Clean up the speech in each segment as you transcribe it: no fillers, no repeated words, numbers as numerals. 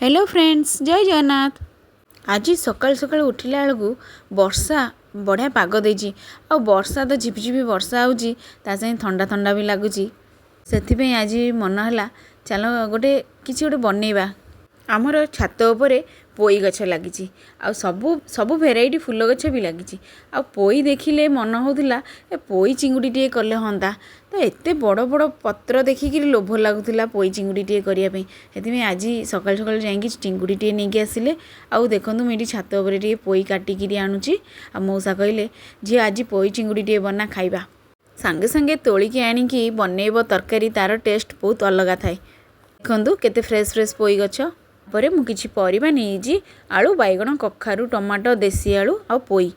Hello friends, ଜୟ ଜଗନ୍ନାଥ। ଆଜି ସକାଳୁ ସକାଳୁ ଉଠିଲା ବେଳକୁ ବର୍ଷା ବଢ଼ିଆ ପାଗ ଦେଇଛି। ଆଉ ବର୍ଷା ତ ଝିପିଝିପି ବର୍ଷା ହେଉଛି, ତା ସାଙ୍ଗେ ଥଣ୍ଡା ଥଣ୍ଡା ବି ଲାଗୁଛି। ସେଥିପାଇଁ ଆଜି ମନ ହେଲା, ଚାଲ ଗୋଟେ କିଛି ଗୋଟେ ବନେଇବା। ଆମର ଛାତ ଉପରେ ପୋଇ ଗଛ ଲାଗିଛି ଆଉ ସବୁ ସବୁ ଭେରାଇଟି ଫୁଲ ଗଛ ବି ଲାଗିଛି। ଆଉ ପୋଇ ଦେଖିଲେ ମନ ହେଉଥିଲା, ଏ ପୋଇ ଚିଙ୍ଗୁଡ଼ି ଟିକେ କଲେ ହୁଅନ୍ତା ତ। ଏତେ ବଡ଼ ବଡ଼ ପତ୍ର ଦେଖିକିରି ଲୋଭ ଲାଗୁଥିଲା ପୋଇ ଚିଙ୍ଗୁଡ଼ି ଟିକେ କରିବା ପାଇଁ। ସେଥିପାଇଁ ଆଜି ସକାଳୁ ସକାଳୁ ଯାଇକି ଚିଙ୍ଗୁଡ଼ି ଟିକେ ନେଇକି ଆସିଲେ। ଆଉ ଦେଖନ୍ତୁ, ମୁଁ ଏଇଠି ଛାତ ଉପରେ ଟିକେ ପୋଇ କାଟିକିରି ଆଣୁଛି। ଆଉ ମଉସା କହିଲେ, ଝିଅ ଆଜି ପୋଇ ଚିଙ୍ଗୁଡ଼ି ଟିକେ ବନା, ଖାଇବା। ସାଙ୍ଗେ ସାଙ୍ଗେ ତୋଳିକି ଆଣିକି ବନେଇବ ତରକାରୀ, ତା'ର ଟେଷ୍ଟ ବହୁତ ଅଲଗା ଥାଏ। ଦେଖନ୍ତୁ କେତେ ଫ୍ରେଶ୍ ଫ୍ରେଶ୍ ପୋଇ ଗଛ। ପରେ ମୁଁ କିଛି ପରିବା ନେଇଛି, ଆଳୁ, ବାଇଗଣ, କଖାରୁ, ଟମାଟୋ, ଦେଶୀ ଆଳୁ ଆଉ ପୋଇ।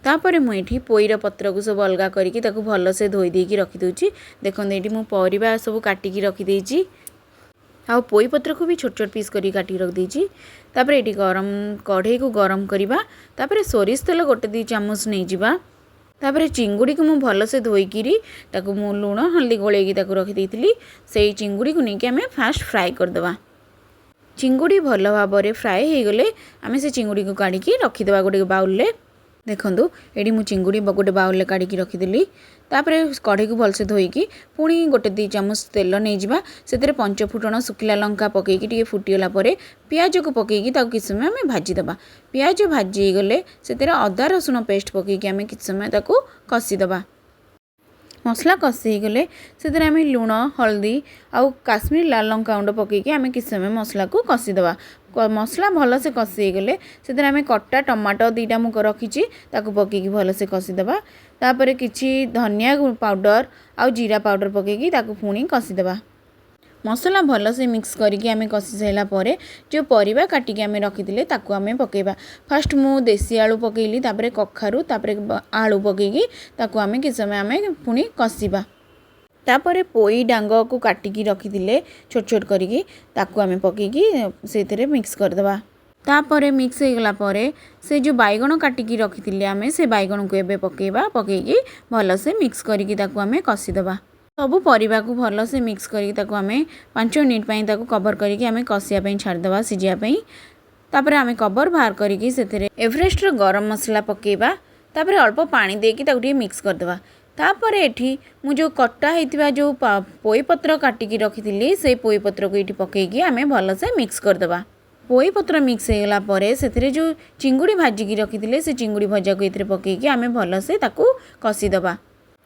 ତାପରେ ମୁଁ ଏଇଠି ପୋଇର ପତ୍ରକୁ ସବୁ ଅଲଗା କରିକି ତାକୁ ଭଲସେ ଧୋଇ ଦେଇକି ରଖିଦେଉଛି। ଦେଖନ୍ତୁ, ଏଇଠି ମୁଁ ପରିବା ସବୁ କାଟିକି ରଖିଦେଇଛି ଆଉ ପୋଇ ପତ୍ରକୁ ବି ଛୋଟ ଛୋଟ ପିସ୍ କରିକି କାଟିକି ରଖିଦେଇଛି। ତାପରେ ଏଇଠି ଗରମ କଢ଼େଇକୁ ଗରମ କରିବା। ତାପରେ ସୋରିଷ ତେଲ 1 2 ଚାମଚ ନେଇଯିବା। ତାପରେ ଚିଙ୍ଗୁଡ଼ିକୁ ମୁଁ ଭଲସେ ଧୋଇକିରି ତାକୁ ମୁଁ ଲୁଣ ହଳଦୀ ଗୋଳେଇକି ତାକୁ ରଖିଦେଇଥିଲି। ସେଇ ଚିଙ୍ଗୁଡ଼ିକୁ ନେଇକି ଆମେ ଫାଷ୍ଟ ଫ୍ରାଏ କରିଦେବା। ଚିଙ୍ଗୁଡ଼ି ଭଲ ଭାବରେ ଫ୍ରାଏ ହେଇଗଲେ ଆମେ ସେ ଚିଙ୍ଗୁଡ଼ିକୁ କାଢ଼ିକି ରଖିଦେବା ଗୋଟେ ବାଉଲରେ। ଦେଖନ୍ତୁ, ଏଇଠି ମୁଁ ଚିଙ୍ଗୁଡ଼ି ଗୋଟେ ବାଉଲରେ କାଢ଼ିକି ରଖିଦେଲି। ତାପରେ କଢ଼େଇକୁ ଭଲସେ ଧୋଇକି ପୁଣି 1 2 ଚାମଚ ତେଲ ନେଇଯିବା। ସେଥିରେ ପଞ୍ଚ ଫୁଟଣ, ଶୁଖିଲା ଲଙ୍କା ପକାଇକି ଟିକେ ଫୁଟିଗଲା ପରେ ପିଆଜକୁ ପକାଇକି ତାକୁ କିଛି ସମୟ ଆମେ ଭାଜିଦେବା। ପିଆଜ ଭାଜି ହେଇଗଲେ ସେଥିରେ ଅଦା ରସୁଣ ପେଷ୍ଟ ପକାଇକି ଆମେ କିଛି ସମୟ ତାକୁ କଷିଦେବା। ମସଲା କଷି ହେଇଗଲେ ସେଥିରେ ଆମେ ଲୁଣ, ହଳଦୀ ଆଉ କାଶ୍ମୀର ଲାଲ ଲଙ୍କା ଗୁଣ୍ଡ ପକାଇକି ଆମେ କିଛି ସମୟ ମସଲାକୁ କଷିଦେବା। ମସଲା ଭଲସେ କଷି ହେଇଗଲେ ସେଥିରେ ଆମେ କଟା ଟମାଟୋ 2ଟା ମୁଁ ରଖିଛି, ତାକୁ ପକାଇକି ଭଲସେ କଷିଦେବା। ତାପରେ କିଛି ଧନିଆ ପାଉଡ଼ର ଆଉ ଜିରା ପାଉଡ଼ର ପକାଇକି ତାକୁ ପୁଣି କଷିଦେବା। ମସଲା ଭଲସେ ମିକ୍ସ କରିକି ଆମେ କଷି ସାରିଲା ପରେ ଯେଉଁ ପରିବା କାଟିକି ଆମେ ରଖିଥିଲେ ତାକୁ ଆମେ ପକାଇବା। ଫାଷ୍ଟ ମୁଁ ଦେଶୀ ଆଳୁ ପକାଇଲି, ତାପରେ କଖାରୁ, ତାପରେ ଆଳୁ ପକାଇକି ତାକୁ ଆମେ କିଛି ସମୟ ଆମେ ପୁଣି କଷିବା। ତାପରେ ପୋଇ ଡାଙ୍ଗକୁ କାଟିକି ରଖିଥିଲେ ଛୋଟ ଛୋଟ କରିକି, ତାକୁ ଆମେ ପକାଇକି ସେଇଥିରେ ମିକ୍ସ କରିଦେବା। ତାପରେ ମିକ୍ସ ହେଇଗଲା ପରେ ସେ ଯେଉଁ ବାଇଗଣ କାଟିକି ରଖିଥିଲେ ଆମେ, ସେ ବାଇଗଣକୁ ଏବେ ପକାଇବା। ପକାଇକି ଭଲସେ ମିକ୍ସ କରିକି ତାକୁ ଆମେ କଷିଦେବା। ସବୁ ପରିବାକୁ ଭଲସେ ମିକ୍ସ କରିକି ତାକୁ ଆମେ 5 ମିନିଟ୍ ପାଇଁ ତାକୁ କଭର୍ କରିକି ଆମେ କଷିବା ପାଇଁ ଛାଡ଼ିଦେବା, ସିଝିବା ପାଇଁ। ତାପରେ ଆମେ କଭର୍ ବାହାର କରିକି ସେଥିରେ ଏଭରେଷ୍ଟର ଗରମ ମସଲା ପକାଇବା। ତାପରେ ଅଳ୍ପ ପାଣି ଦେଇକି ତାକୁ ଟିକେ ମିକ୍ସ କରିଦେବା। ତାପରେ ଏଠି ମୁଁ ଯେଉଁ କଟା ହେଇଥିବା ଯେଉଁ ପୋଇ ପତ୍ର କାଟିକି ରଖିଥିଲି, ସେଇ ପୋଇ ପତ୍ରକୁ ଏଇଠି ପକାଇକି ଆମେ ଭଲସେ ମିକ୍ସ କରିଦେବା। ପୋଇ ପତ୍ର ମିକ୍ସ ହେଇଗଲା ପରେ ସେଥିରେ ଯେଉଁ ଚିଙ୍ଗୁଡ଼ି ଭାଜିକି ରଖିଥିଲେ, ସେ ଚିଙ୍ଗୁଡ଼ି ଭଜାକୁ ଏଥିରେ ପକାଇକି ଆମେ ଭଲସେ ତାକୁ କଷିଦେବା।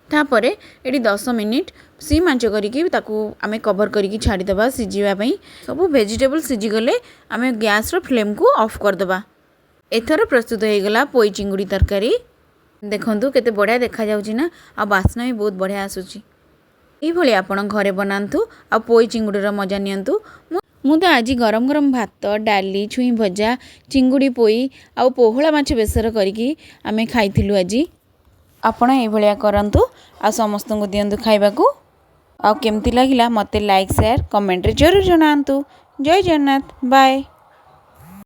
ତାପରେ ଏଠି 10 ମିନିଟ୍ ସିମ୍ ଆଞ୍ଚ କରିକି ତାକୁ ଆମେ କଭର୍ କରିକି ଛାଡ଼ିଦେବା ସିଝିବା ପାଇଁ। ସବୁ ଭେଜିଟେବୁଲ୍ ସିଝିଗଲେ ଆମେ ଗ୍ୟାସ୍ର ଫ୍ଲେମ୍କୁ ଅଫ୍ କରିଦେବା। ଏଥର ପ୍ରସ୍ତୁତ ହେଇଗଲା ପୋଇ ଚିଙ୍ଗୁଡ଼ି ତରକାରୀ। ଦେଖନ୍ତୁ କେତେ ବଢ଼ିଆ ଦେଖାଯାଉଛି ନା, ଆଉ ବାସ୍ନା ବି ବହୁତ ବଢ଼ିଆ ଆସୁଛି। ଏଇଭଳି ଆପଣ ଘରେ ବନାନ୍ତୁ ଆଉ ପୋଇ ଚିଙ୍ଗୁଡ଼ିର ମଜା ନିଅନ୍ତୁ। ମୁଁ ତ ଆଜି ଗରମ ଗରମ ଭାତ, ଡାଲି, ଛୁଇଁ ଭଜା, ଚିଙ୍ଗୁଡ଼ି ପୋଇ ଆଉ ପୋହଳା ମାଛ ବେସର କରିକି ଆମେ ଖାଇଥିଲୁ ଆଜି। ଆପଣ ଏଇଭଳିଆ କରନ୍ତୁ ଆଉ ସମସ୍ତଙ୍କୁ ଦିଅନ୍ତୁ ଖାଇବାକୁ। ଆଉ କେମିତି ଲାଗିଲା ମୋତେ ଲାଇକ୍, ସେୟାର, କମେଣ୍ଟରେ ଜରୁର ଜଣାନ୍ତୁ। ଜୟ ଜଗନ୍ନାଥ, ବାଏ।